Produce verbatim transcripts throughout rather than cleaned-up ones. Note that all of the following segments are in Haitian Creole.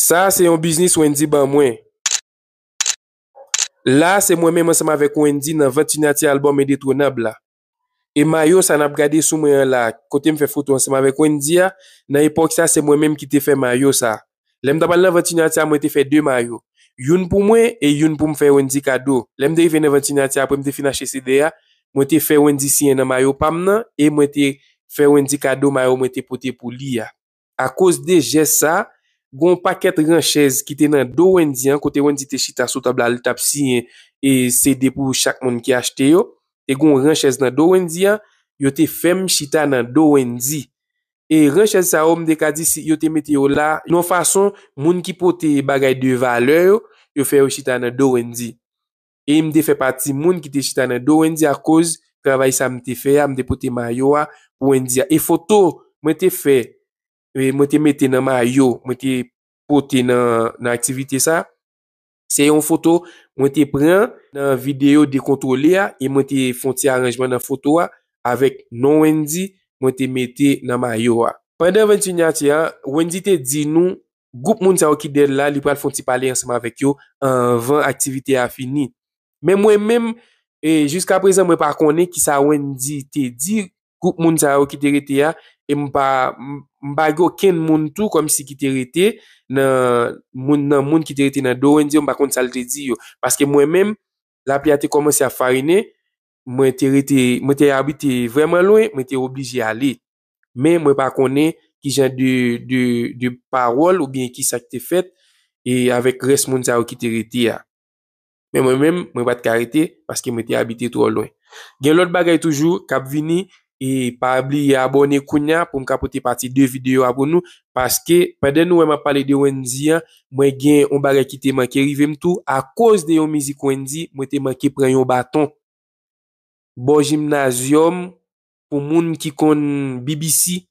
Sa a se yon biznis Wendy ban mwen. La a se mwen menm ansanm avèk Wendy nan vant sinyati albòm Endetwonab la. E mayo sa n ap gade sou mwen an la, kote m fè foto ansanm avèk Wendy a, nan epòk sa se mwen menm ki te fè mayo sa. Lè m t ap al nan vant sinyati a, mwen te fè de mayo. Youn pou mwen e youn pou m fè Wendy kado. Lè m te rive nan vant sinyati a, apre m te fin achte C D a, mwen te fè Wendy siyen nan mayo pa m nan e mwen te fè Wendy kado mayo mwen te pote pou li a. Akoz de jès sa, gen yon pakèt ran chèz ki te nan do Wendy an, kote Wendy te chita sou tab la, li t ap siyen e C D pou chak moun ki achte yo. Te gen yon ran chèz nan do Wendy an, yo te fè m chita nan do Wendy. E ran chèz sa yo, m te ka di si yo te mete yo la, yon fason, moun ki pote bagay de valè yo, yo fè yo chita nan do Wendy. E m te fè pati moun ki te chita nan do Wendy akoz travay sa m te fè a, m te pote mayo a pou Wendy a. E foto mwen te fè, e mwen te mete nan mayo, mwen te pote nan, nan aktivite sa, se yon foto mwen te pran nan videyo Dekontwole a, e mwen te fè yon ti aranjman nan foto a avèk non Wendy, mwen te mete nan mayo a. Pandan vant sinyati a, Wendy te di nou, gwoup moun sa yo ki dèyè l la, li pral fè yon ti pale ansanm avèk yo anvan aktivite a fini. Men mwen menm, e jiska prezan, mwen pa konnen kisa Wendy te di gwoup moun sa yo ki te rete a, e m pa, m, m pa gen okenn moun tou kòmsi ki te rete nan moun, nan moun ki te rete nan do Wendy yo, m pa konn sa l te di yo. Paske mwen menm, lapli a te kòmanse ap farinen, mwen te rete, mwen te abite vrèman lwen, mwen te oblije ale. Men mwen pa konnen ki jan de, de, de pawòl oubyen kisa ki te fèt e avèk rès moun sa yo ki te rete a. Men mwen menm, mwen pa t ka rete paske mwen te abite twò lwen. Gen lòt bagay toujou k ap vini, e pa bliye abòne kounye a pou m ka pote pati de videyo a pou nou, paske pandan nou wè m ap pale de Wendy an, mwen gen yon bagay ki te manke rive m tou, akoz de yon mizik Wendy, mwen te manke pran yon baton. Bò jimnazyòm, pou moun ki konn B B C,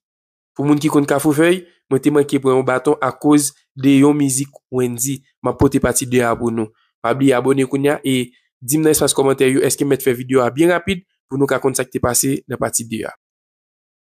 pou moun ki konn Kafou Fèy, mwen te manke pran yon baton akoz de yon mizik Wendy. M ap pote pati de a pou nou. Pa bliye abòne kounye a e di m nan espas kòmantè yo èske m mèt fè videyo a byen rapid pou nou ka konn sa k te pase nan pati de a.